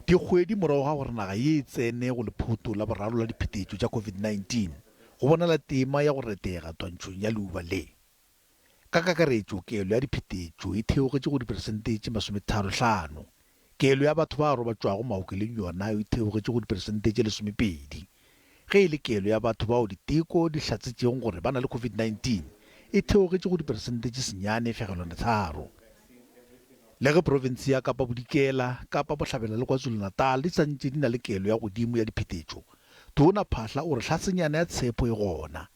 Dikgwedi morago ga gore naga ye e tsene go lephoto la boraro la diphetetšo tša COVID-19, go bonala tema ya go retega twantšhong ya leuba le. Ka kakaretšo, kelo ya diphetetšo e theogetše go diperesente tše masometharohlano. Kelo ya batho ba robatšwago maokelong yona e theogetše go diperesente tše lesomepedi. Ge e le kelo ya batho bao diteko di hlatsetšego gore ba na le COVID-19 e theogetše go diperesente tše senyane fegelwana tharo. Le ge profense ya Kapa Bodikela, Kapa Bohlabela le KwaZulu-Natal di sa ntše di na le kelo ya godimo ya diphetetšo, Tona Phaahla o re hlasenyana ya tshepo e gona.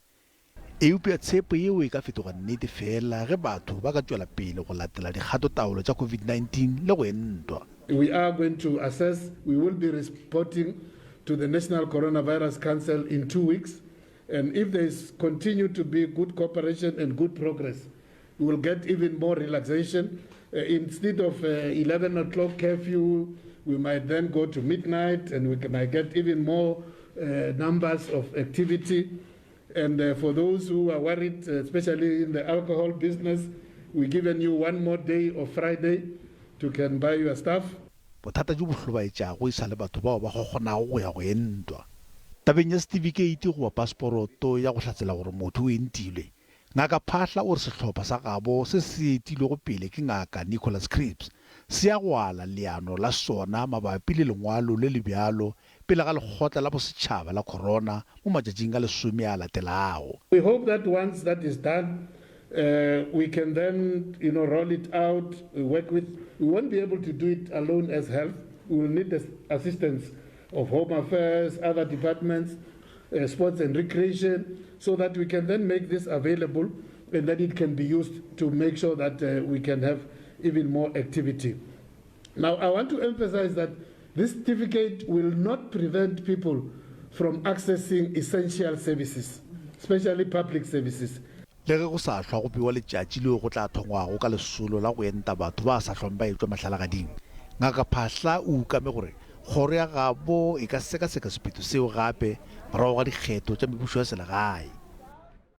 Eupša tshepo yeo e ka fetoga nnete feela ge batho ba ka tšwela pele go latela dikgatotaolo tša COVID-19 le go entwa. We are going to assess, we will be reporting to the National Coronavirus Council in 2 weeks and if there is continue to be good cooperation and good progress, we will get even more relaxation. Uh, instead of uh, 11 o'clock curfew, we might then go to midnight and we might get even more uh, numbers of activity. And uh, for those who are worried, uh, especially in the alcohol business, we're giving you one more day of Friday to can buy your stuff. Bothata bjo bo hlobaetšago e sa le batho bao ba kgonago go ya go entwa. Tabeng ya setifikeiti goba paseporoto ya go hlatsela gore motho o entilwe, Ngaka Phaahla o re sehlopha sa gabo se se etilwego pele ke Ngaka Nicholas Cripps se ya go ala leano la sona mabapi le lengwalo le le bjalo pele ga Lekgotla la Bosetšhaba la Corona mo matšatšing a lesome a latelago. We hope that once that is done, we can then, you know, roll it out, work with, we won't be able to do it alone as health, we will need the assistance of Home Affairs, other departments, uh, sports and recreation, so that we can then make this available and that it can be used to make sure that uh, we can have even more activity. Now, I want to emphasize that this certificate will not prevent people from accessing essential services, especially public services. Le ge go sa hlwa go bewa letšatši leo go tla thongwago ka lesolo la go enta batho ba sa hlwang ba etšwa mahlalagading, Ngaka Phaahla o ukame gore kgoro ya gabo e ka sekaseka sephetho seo gape morago ga dikgetho tša mebušo ya selegae.